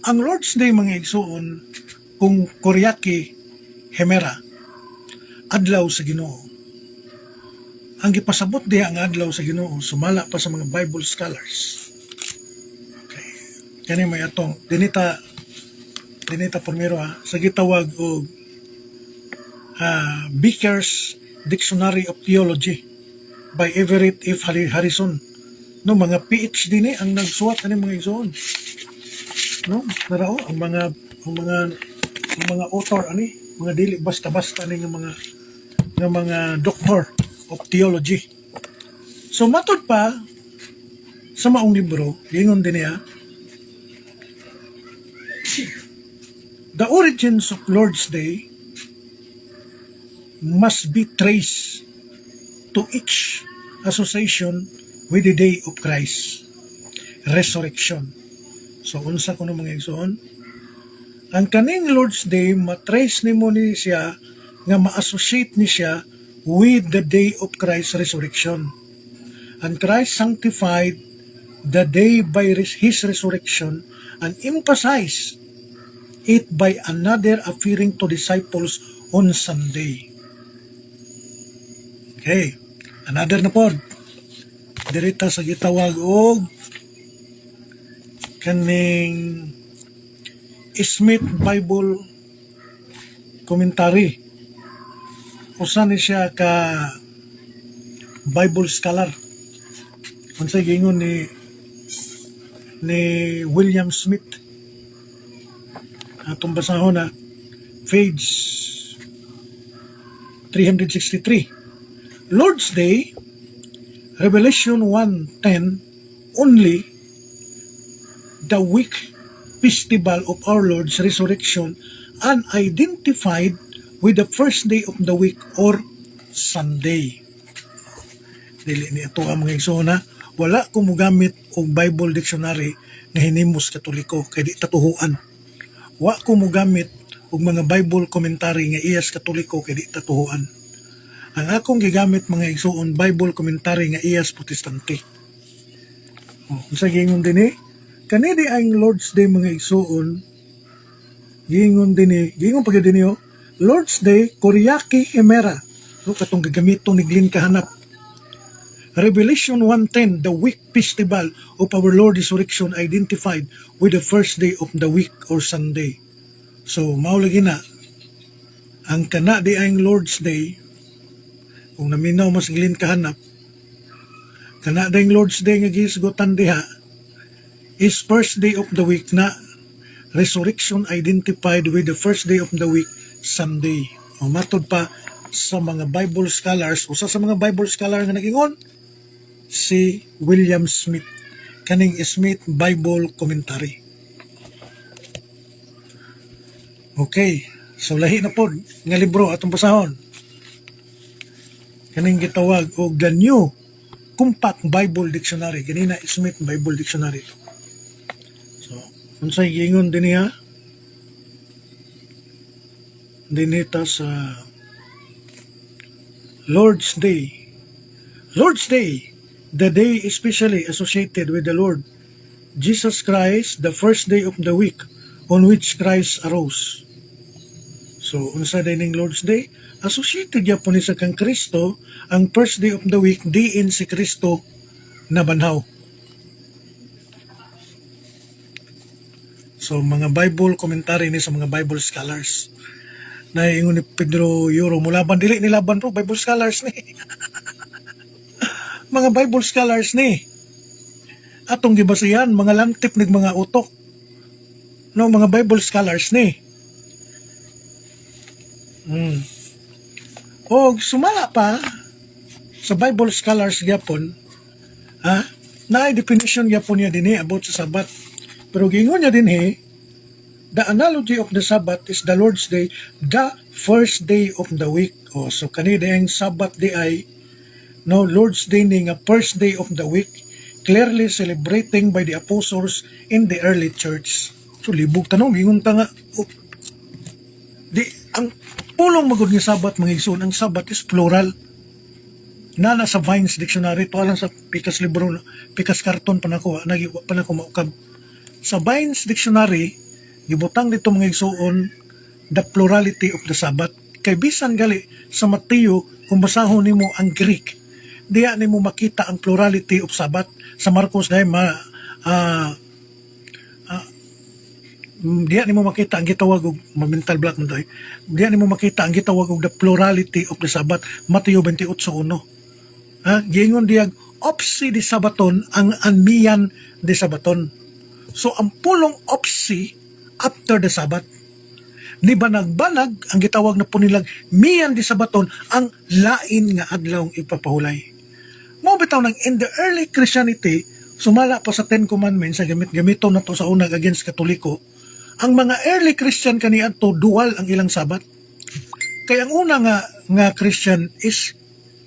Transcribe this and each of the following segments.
Ang Lord's Day, mga igsuon, kung Kuriaki Hemera, adlaw sa Ginoo. Ang gipasabot diha nga adlaw sa Ginoo, sumala pa sa mga Bible scholars. Okay. Kani may atong dinita dinita primero ha, sa gitawag og Baker's Dictionary of Theology by Everett F. Harrison. No, mga PhD ni ang nagsuwat ani, mga igsoon. No, narao ang mga author ani, mga dili basta-basta ni nga mga doctor of theology. So matod pa sa maong libro, ingon din niya, the origins of Lord's Day must be traced to its association with the day of Christ resurrection. So unsa kuno, mga igsoon? Ang kaning Lord's Day, matrace nimo ni siya nga ma-associate ni siya with the day of Christ's resurrection. And Christ sanctified the day by his resurrection and emphasized it by another appearing to disciples on Sunday. Okay. Another na pod. Dirita sa gitawag og kaning Smith Bible Commentary. Usa ni siya ka Bible scholar. Unsay giingon ni William Smith? Atong basahon na page 363. Lord's Day, Revelation 1:10, only the week festival of our Lord's resurrection and identified with the first day of the week or Sunday. Dili ni ito ang mga igsoon ha. Wala ko mogamit og Bible dictionary nga hinimos Katoliko kay di tatuhuan. Wa ko mogamit og mga Bible commentary nga iyas Katoliko kay di tatuhuan. Ang akong gigamit, mga igsoon, Bible commentary nga iyas Protestante. Oh, unsa giingon dinhi? Kani di ang Lord's Day, mga igsoon, giingon dinhi, giingon pa gyud dinhi oh. Lord's Day, Kuriaki Hemera. No, katong gagamiton ni Glenn Kahanap. Revelation 1:10, the week festival of our Lord resurrection identified with the first day of the week or Sunday. So, mao lagi na, ang kana di ang Lord's Day, kung naminaw mas Glenn Kahanap, kana di ang Lord's Day nga gihisgutan diha, is first day of the week na resurrection identified with the first day of the week, Sunday. O matod pa sa mga Bible scholars, usa sa mga Bible scholar nga nagingon, si William Smith, kaning Smith Bible Commentary. Okay, so lahi na pod nga libro atong basahon. Kaning gitawag og The New Compact Bible Dictionary, ganina Smith Bible Dictionary to. So, unsay giingon dinhi ha? Dinhi ta sa Lord's Day. Lord's Day, the day especially associated with the Lord Jesus Christ, the first day of the week on which Christ arose. So, unsa day ning Lord's Day? Associated gyapon ni sa kang Kristo, ang first day of the week diin si Kristo nabanhaw. So, mga Bible commentary ni sa mga Bible scholars. Naingon ni Pedro Euro, mulaban, dili ni laban bro, Bible scholars ni. Mga Bible scholars ni. Atong gibasihan, mga lantip nig mga utok. No, mga Bible scholars ni. O sumala pa sa Bible scholars gyapon, ha? Naay definition gyapon niya dinhi about sa Sabat. Pero giingon niya dinhi, the analogy of the Sabbath is the Lord's Day, the first day of the week. O, so kani ang Sabbath di ay no Lord's Day ni nga first day of the week, clearly celebrating by the apostles in the early church. So libog tanong, ingon ta nga oh, di ang pulong magud nga Sabat, mga igsoon, ang Sabat is plural. Nana sa Vines Dictionary to lang, sa pikas libro, pikas karton pa nako, nagi pa nako maukab. Sa Vines Dictionary, Gibutang dito, mga igsuon, the plurality of the Sabbath. Kay bisan gali sa Mateo, kung basahon nimo ang Greek, diya nimo makita ang plurality of Sabbath. Sa Marcos dahil ma diya nimo makita ang gitawag og ma-mental block mo to eh. Diya nimo makita ang gitawag og the plurality of the Sabbath, Mateo 28:1. Ha? Giingon diyag opsi di sabaton ang anmian di sabaton. So ang pulong opsi, after the Sabbath. Ni banag-banag ang gitawag na po nilang mian di sabaton, ang lain nga adlaw ipapahulay. Mao bitaw nang in the early Christianity, sumala pa sa Ten Commandments sa gamit-gamito na to sa unag against Katoliko, ang mga early Christian kaniadto, dual ang ilang Sabat. Kay ang una nga Christian is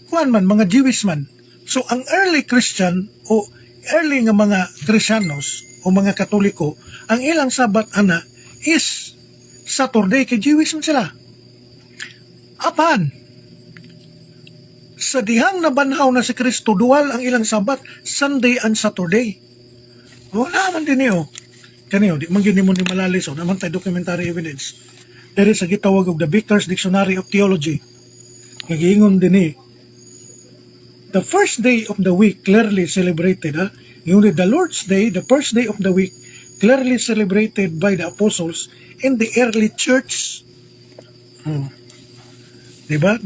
kuan man, mga Jewish man. So ang early Christian o early nga mga Kristiyanos o mga Katoliko, ang ilang Sabat ana is Saturday kay Jewish man sila. Apan sa dihang nabanhaw na si Kristo, dual ang ilang Sabat, Sunday and Saturday. Wala man din niyo. Kaniyo, di man gyud nimo ni malalis o naman tay documentary evidence. Diri sa gitawag og The Baker's Dictionary of Theology. Nga giingon dinhi, the first day of the week clearly celebrated, ha? Yung the Lord's Day, the first day of the week, clearly celebrated by the apostles in the early church. Diba?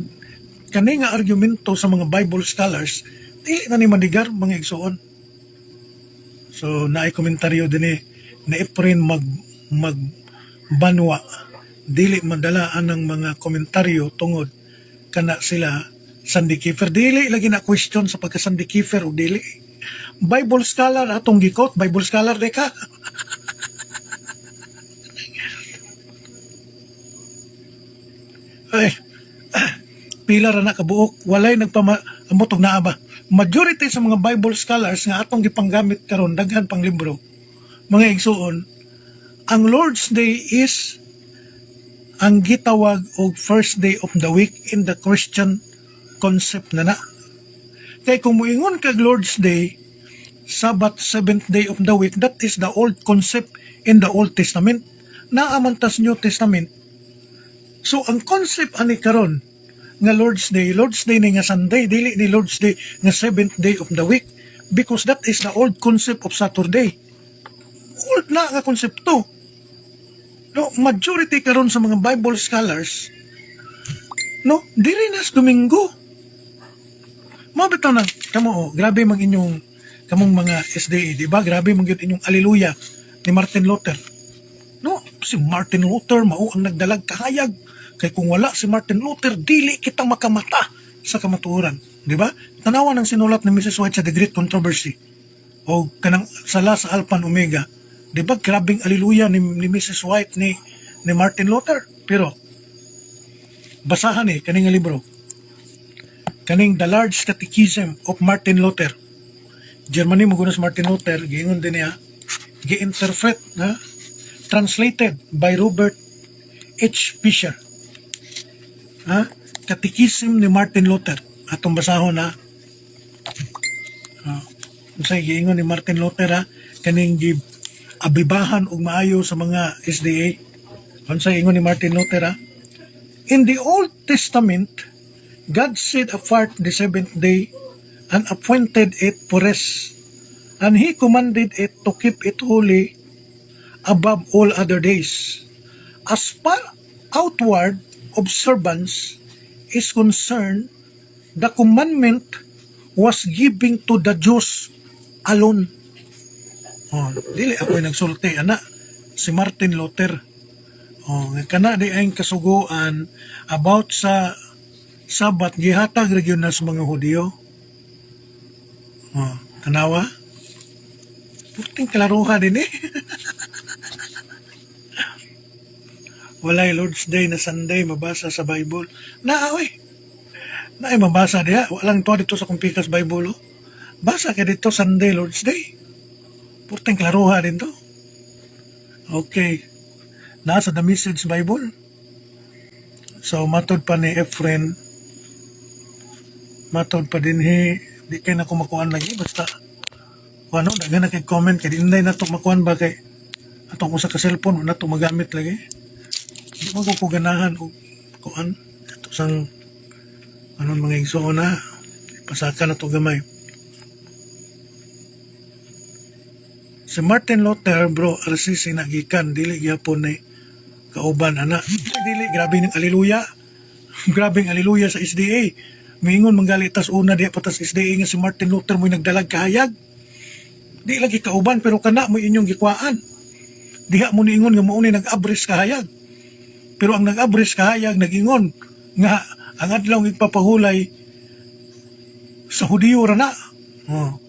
Kani nga argumento sa mga Bible scholars, dili na ni manigar, mga igsoon. So, naay komentaryo din eh, na Efren mag banwa, dili madala anang mga komentaryo tungod kana sila Sunday keeper. Dili lagi na question sa pagka Sunday keeper o dili. Bible scholar atong gikot, Bible scholar de ka. Ay, pila ra na kabuok, walay nagpama ambot og naa ba. Majority sa mga Bible scholars nga atong gipanggamit karon, daghan pang libro. Mga igsuon, ang Lord's Day is ang gitawag og first day of the week in the Christian concept na na. Kay kung muingon kag Lord's Day, Sabbath, seventh day of the week, that is the old concept in the Old Testament. Naa man tas New Testament. So ang concept ani karon nga Lord's Day, Lord's Day ni nga Sunday, dili ni Lord's Day nga seventh day of the week because that is the old concept of Saturday. Old na nga konsepto. No, majority karon sa mga Bible scholars, no, dili na sa Domingo. Mao bitaw na kamo oh, grabe mang inyong kamong mga SDA, di ba? Grabe man gyud inyong alleluia ni Martin Luther. No, si Martin Luther mao ang nagdalag kahayag. Kay kung wala si Martin Luther, dili kita makamata sa kamatuoran, di ba? Tanawa ng sinulat ni Mrs. White sa The Great Controversy o kanang sala sa Alpha and Omega. Di ba? Grabing alleluia ni Mrs. White ni Martin Luther. Pero basahan eh kaning nga libro. Kaning The Large Catechism of Martin Luther. Germany mo si Martin Luther, giingon din niya, gi-interpret na translated by Robert H. Fisher. Ha? Catechism ni Martin Luther. Atong basahon na. Unsay giingon ni Martin Luther, ha? Kaning gi abibahan og maayo sa mga SDA. Unsay ingon ni Martin Luther, ha? In the Old Testament, God set apart the seventh day and appointed it for rest. And He commanded it to keep it holy above all other days. As far outward observance is concerned, the commandment was given to the Jews alone. Oh, dili ako yung nagsulti ana si Martin Luther. Oh, nga kana di ay kasuguan about sa Sabat gihatag ra gyud na sa mga Hudiyo. Oh, tanawa. Puting kalaruha din eh. Walay Lord's Day na Sunday mabasa sa Bible. Naa oy. Naay mabasa diha. Walang to dito sa Kumpikas Bible. Oh. Basa ka dito Sunday Lord's Day. Puting klaruha din to. Okay. Nasa The Message Bible. So matod pa ni Efren, matod pa din he, di kay na ko makuan lagi basta ano, daghan na kay comment kay di na to makuan ba kay Atong usa ka cellphone na to magamit lagi. Di mo ko ganahan og kuan ato sang anon, mga igsoon, na pasaka na to gamay. Si Martin Luther, bro, RCC na gikan, dili gyapon ni kauban ana. Dili, grabe ning aleluya. Grabe ang aleluya sa SDA. Miingon manggali tas una diha pa tas SDA nga si Martin Luther mo'y nagdalag kahayag. Di lagi kauban, pero kana mo inyong gikwaan. Diha mo niingon nga mao ni nag-abris kahayag. Pero ang nag-abris kahayag, nagingon nga ang adlaw igpapahulay sa Hudiyo ra na. Oh.